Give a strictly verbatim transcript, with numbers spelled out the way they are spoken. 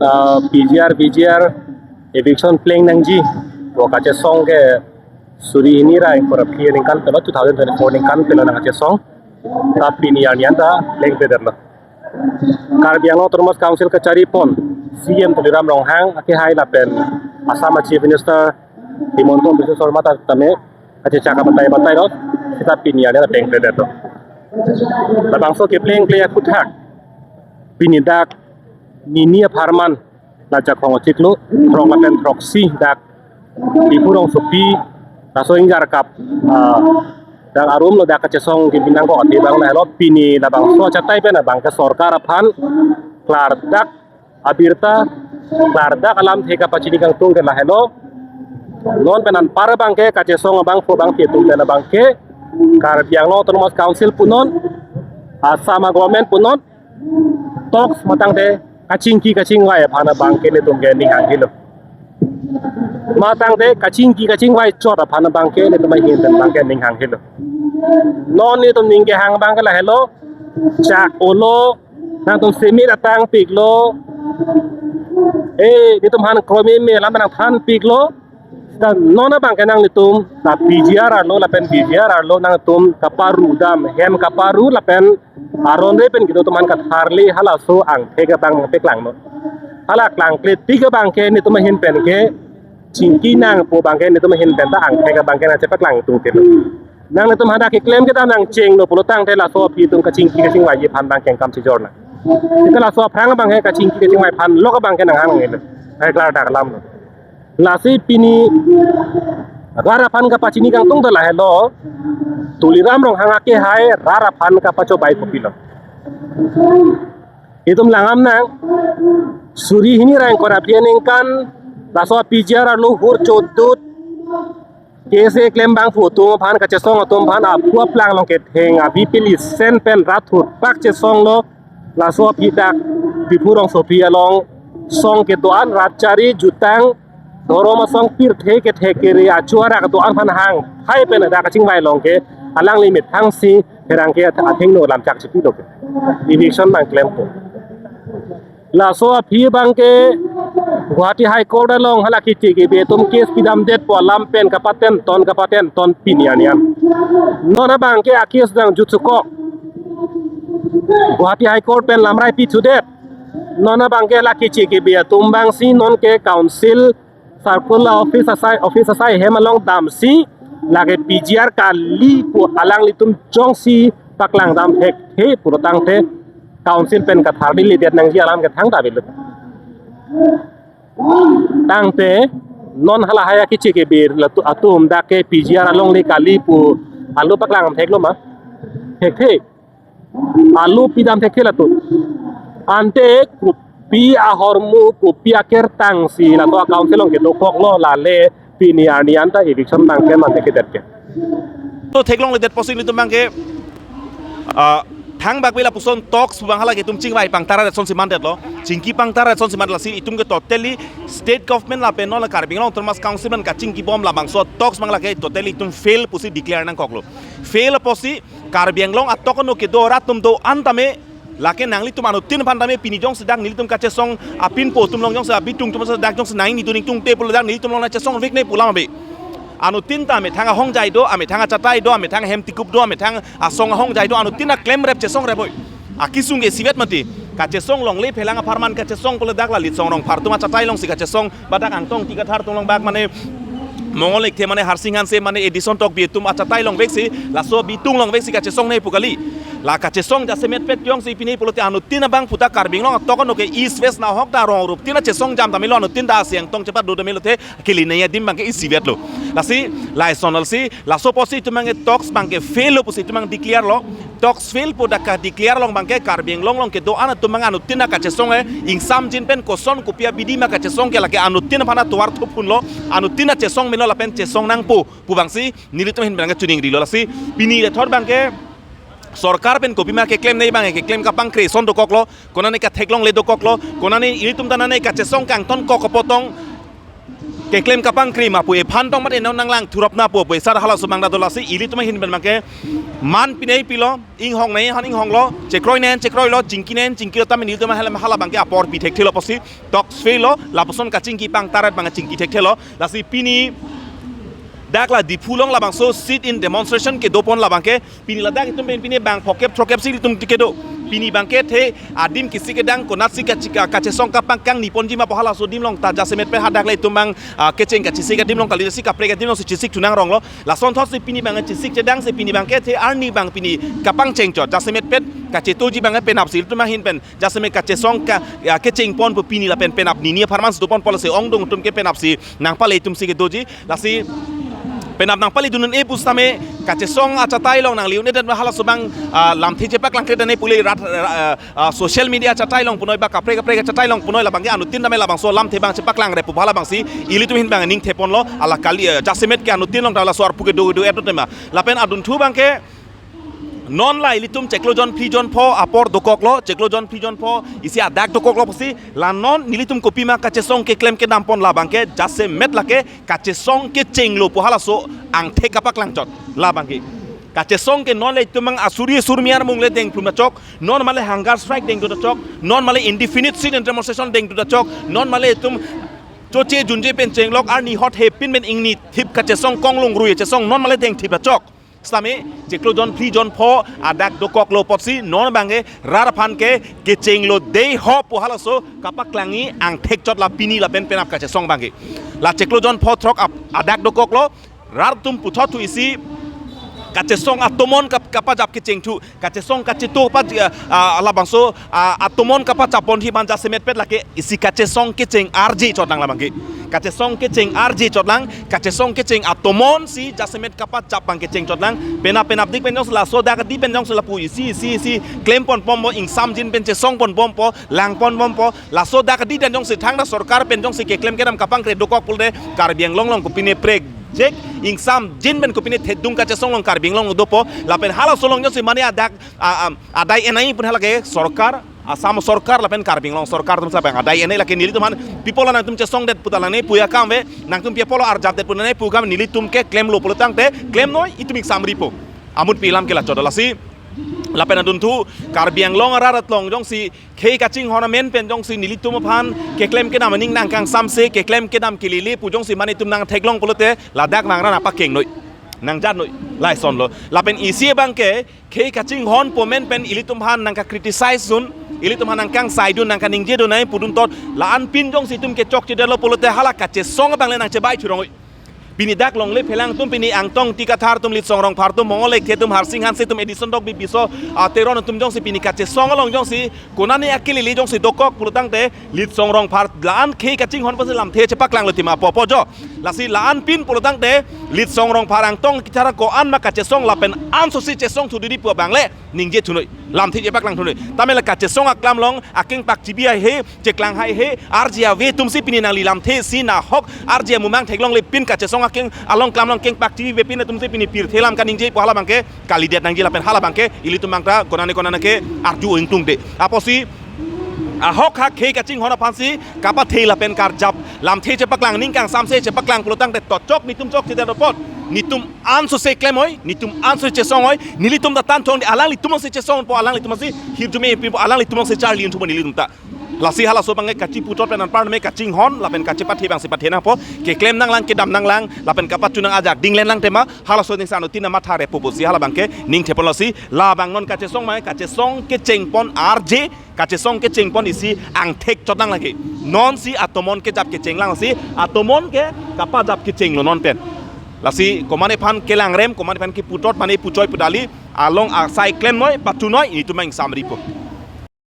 Ah, P G R, V G R, eviction pleng nangji. Bo kachesong ke suri hini ra ingkoi ra phli aningkan pelo, two thousand twenty-four aningkan pelo nangkachesong. Ta pini arni an ta plengpledetlo. Karbi Anglong Autonomous Council kacharipon C M Tuliram Ronghang akehai lapen Assam Chief Minister Himanta Biswa Sarma ta tame kachechak abatai batailo, seta pini arni an ta plengpledetlo. Labangso keplengple aphuthak pini dak nini apharman, la Jakhong achiklo throk lapen throksi dak Diphu rongsopi, laso ingjar kap, ah, dak arumlo dak kachesong kibi nangkok athe abang lahelo. Pini labangso achatai pen abangke sorkar aphan klardak abirta, klardak alamthe kapachini kangtung ke lahelo. Non pen anpar abangke kachesong abangphu abangphi atum pen abangke Karbi Anglong Autonomous Council punon, Assam government punon, talks matangte kachingki kachingvai aphan abangke netum ke ning hangkelo. Matangte kachingki kachingvai chot aphan abangke netum ahin pen abangke ning hangkelo. Non netum ning kehang abangke lahelo, chak olo, nangtum semit atang piklo, eh, netum han kroi meme alam nangthan piklo. Seta non abangke nanglitum ta P G R arlo lapen V G R arlo nangtum kaparu dam, hem kaparu lapen aron re pen kedo atum aphan katharli halaso angthek abang nangpeklangnon. Hala klangkle tik abangke netum ahin pen ke chingki nangpo abangke netum ahin pen ta angthek abangke nangchepaklang tungkelo. Nanglitum hadak keklem kedam nangchenglo pulo tangte laso aphi atum kachingki kachingvai aphan abangke kengkam chijor nang. Seta laso aphrang abangke kachingki kachingvai aphan lok abangke nanghang nangilo. Hai klardak alamlo. Lasi pini rat aphan kapachini kangtung ta lahelo, Tuliram Ronghang akehai rat aphan kapachobai kopilo. Itum langdam nang, suri hini ra ingkoi ra phli aningkan laso P G R arlo hur chodut, K S A klembangphu atum aphan, kachesong atum aphan aphu aplang along ketheng avi pili sen pen rat thurpak chesonglo. Laso aphi dak Diphu rongsopi along song kedo-an, rat chari, jutang, dhorom asong, pirthe kethe kere, achu arak do-an aphan hangthai pen dak kachingvai along ke alangli methangsi pherangke athengno lamchak chipilo ke. Eviction nangklempo. Laso aphi abangke Guwahati High Court along hala kiche kibi atum case pidamdetpo alam pen kapatenton kapatenton pini arni an. Non abangke a-case nangjutchukok. Guwahati High Court pen lamrai pithudet. Non abangke hala kiche kibi atum abangsi nonke council circle office asai, office asai hem along damsi lake P G R kali pu alanglitum jongsi paklang dam thekthe pulo tangte council pen katharli ledet nangji alam ke thangta avelo. Tangte non halahai akiche kibi atum dak ke P G R alongle kali pu alu paklang theklo ma? Thekthe. Alu pidam thekthe latum. Ante kopi ahormu, kopi akertangsi laso a-council along kedokoklo, lale pini arni an ta eviction nangklem ante kedet ke. To theklongledet pusi nelitum abangke, ah, thangbak pen lapuson talks pu abang hala ke itum chingvai pangtara ret asonsi mandetlo. Chingki pangtara ret asonsi mandetlo, lasi itum ke totally state government lapen non la Karbi Anglong Autonomous Council pen kachingkibom labangso talks abang lake totally itum fail pusi declare nangkoklo. Fail pusi Karbi Anglong atok ano kedo rat atum do-an tame, lake nanglitum anuttin aphan tame pini jongsi dak nelitum kachesong apinpo atum along jongsi abitung atum dak jongsi nangning dun ingtungte pulo dak nelitum along nangchesongvek ne pu alam ave. Anuttin ta amethang ahongjai do, amethang achatai do, amethang ahem tikup do, amethang asong ahongjai do, anuttin ta klemrep chesongrep oi. Akesung ke isivet mati. Kachesong longle phelang apharman kachesong pulo dak la Litsong Rongphar atum achatai alongsi kachesong, ba dak Angtong Ingti Kathar atum along bak mane Mongol Ingti mane Harsing Hanse mane Edison Tokbi atum achatai alongveksi, laso abitung alongveksi kachesong ne pu kali. La kachesong jasemet pet jongsi pini pulote anuttin abang puta Karbi Anglong atok ano ke East West nahok ta rong rup tin ta chesong jam tamilo, anuttin ta asi Angtong chepat do tamilo te kili nangji adim abangke isivetlo. Lasi lason lasi laso pusi itum abangke talks abangke fail lo pusi itum abang declare lo. Talks fail pu dak kadeclare along abangke Karbi Anglong along kedo-an atum abang anuttin ta kachesong e, ingsamjin pen koson kopi abidi ma kachesong ke lake anuttin aphan atovar thuphunlo, anuttin ta chesong melo lapen chesong nangpo pu abangsi nelitum ahin abangke chiningrilo. Lasi pini rethot abangke sorkar pen kopi ma keklem ne abangke keklem kapangkre ason dokoklo, konane katheklongle dokoklo, konane ilitum ta nane kachesong kangtonkok apotong keklem kapangkri ma pu ephan tong mate non nanglang thurap na pu pu esar halaso abang ta do. Lasi ilitum ahin pen abangke man pinei pilo, inghong nei han inghonglo, chekroi nei chekroilo, chingki nei chingkilo, tame nelitum hala hala abangke apor pi thekthelo pusi toksvelo, lapuson kachingki pangtaret abang chingki thekthelo. Lasi pini dak la Diphu along labangso sit-in demonstration kedopon labangke pini ladak itum pen pini bang phokep throkep si itum kedo. Pini abangke the adim kisi kedang konatsi kachika kachesong kapangkang niponji ma pu halaso adim along ta jasemet pen hadak le itum abang, ah, kecheng kachesik adim along kali si kaprek adim along si chesik thunang ronglo. Lasonthot si pini abang chesik chedang si pini abangke the arni abang pini kapangcheng chot jasemet pen kachetoji abang penap si itum ahin pen jasemet kachesong ka, ya, kecheng pon pu pini lapen penap nini apharman si dopon pulo si ongdung atum ke penap si nangpale itum si kedoji. Lasi penap nangpale dun un-e pusitame kachesong achatai along nangli un-e dan halaso abang, ah, lamthe chepaklangkle dan e pule rat, ah, ah, social media achatai along punoi ba kaprek kaprek achatai along punoi labangke anuttin tame labangso lamthe abang chepaklangre pu hala abang si ilitum ahin abang ning theponlo, ala kali, ah, jasemet ke anuttin along ta laso arpu kedo do eto tema. Lapen adunthu abangke non la ilitum chiklo jon phli jon pho apor dokoklo, chiklo jon phli jon pho isi adak dokoklo pusi la non nelitum kopima kachesong keklem kedam pon labangke jasemet lake kachesong kechenglo pu halaso angthek kapaklang chot labangke. Kachesong ke non le itum abang asuri asur miar mung le dengplum ta chok, non male hunger strike dengdun ta chok, non male indefinite sit-in demonstration dengdun ta chok, non male itum choche junje pen chenglok arni hot he pin pen ingni thip kachesong konglong rui chesong non male dengthip ta chok. Sitame chiklo jon phli jon pho adak dokoklo apotsi non abangke rat aphan ke kechenglo dei ho pu halaso kapaklangji angthek chot la pini lapen penap kachesong abangke. La chiklo jon pho throk ap adak dokoklo, rat atum puthot thu isi kachesong atomon kap kapajap kecheng thu, kachesong kacheto pa, ah, ah, labangso, ah, atomon kapachap pon hi ban jasemet pet lake isi kachesong kecheng arje chot lang labangke. Kachesong kecheng arje chot lang, kachesong kecheng atomon si jasemet kapachap abang kecheng chot lang. Penap penapdik pen jongsi laso dak di pen jongsi lapu isi isi isi klem pon bompo, ingsamjin pen chesong pon bompo, lang pon bompo. Laso dak di dan jongsi thangta sorkar pen jongsi keklem kedam kapangkre dokok pulote Karbi Anglong along kopine prekjek, ingsamjin pen kopine thedung kachesong along Karbi Anglong along dopo. Lapen halaso along jongsi mane adak, a, a, adai enai pun halake sorkar, Assam sorkar lapen Karbi Anglong sorkar atum sapang adai enai lake nelitum aphan pi apotlo nangtum chesongdet puta lang ne pu akam ave, nangtum pi apotlo arjapdet puta lang ne pu akam, nelitum ke klemlo pulo tangte klemnoi, itum ingsamripo. Amut pi alam ke la chot do. Lasi lapen adunthu Karbi Anglong arat along jongsi khei kachinghon amen pen jongsi nelitum aphan keklem kedam aning nangkangsamse, keklem kedam kelele pu jongsi mane itum nangtheklong pulote ladak nang ra nangpakengnoi, nangjatnoi, laisonlo. Lapen isi abangke khei kachinghon pu amen pen ilitum aphan nangka-criticize dun, ilitum aphan nangkangsaidun, nangkaningjedun nai pudun tot, la-an pin jongsi itum kechokchedetlo pulote hala kachesong abang le nangchebai thurongoi. Pini dak longle phelang atum, pini Angtong Ingti Kathar atum, Litsong Rongphar atum, Mongol Ekthe atum, Harsing Hanse atum, Edison Tokbi, Biso, ah, Teron atum jongsi pini kachesong along jongsi konane akelele jongsi dokok pulo tangte Litsong Rongphar la-an khei kachinghon pusi lamthe chepaklanglo tima pu apo jo. Lasi la-an pin pulo tangte Litsong Rongphar, Angtong Ingti Kathar ko-an ma kachesong lapen ansosi chesong thudidi pu abang le ningje thunoi, lamthe chepaklang thunoi. Tame la kachesong aklam along akeng pakchibi haihe, cheklang haihe, arje ave atumsi pini nangli lamthe si nahok arje amumang theklongle pin kachesong akeng along klam along keng pakchibi ave pin atumsi pini pirthe lam kaningje pu hala abangke kalidet nangji lapen hala abangke ilitum abang ta konane konane ke arju ingtungde. Apotsi ahok ha khei kachinghon aphansi kapathe lapen karjap lamthe chepaklang, ningkangsamse chepaklang pulo tangte tochok nitum chokchedet apot nitum ansose klemnoi, nitum ansose chesongnoi, nelitum ta tan thong alanglitum si chesongpo, alanglitum si hirjume pipo, alanglitum si charli un thupo nelitum ta. Lasi halaso abangke kachiputhot pen anparme kachinghon lapen kachepathe abangsi pathe nangpo, keklem nanglang, kedam nanglang lapen kapachunang ajak dinglen lang tema, halaso ningsan utin amatha repo pusi hala abangke ning theponlo. Lasi labang non kachesong abang kachesong kecheng pon arje, kachesong kecheng pon isi angthek chot lang lake. Nonsi atomon kejap kecheng lang, si atomon ke kapajap kechenglo non pen. Lasi komane aphan kelangrem, komane aphan kiputhot mane puchoi pudali along asai klemnoi, pathunoi, ilitum abang ingsamripo.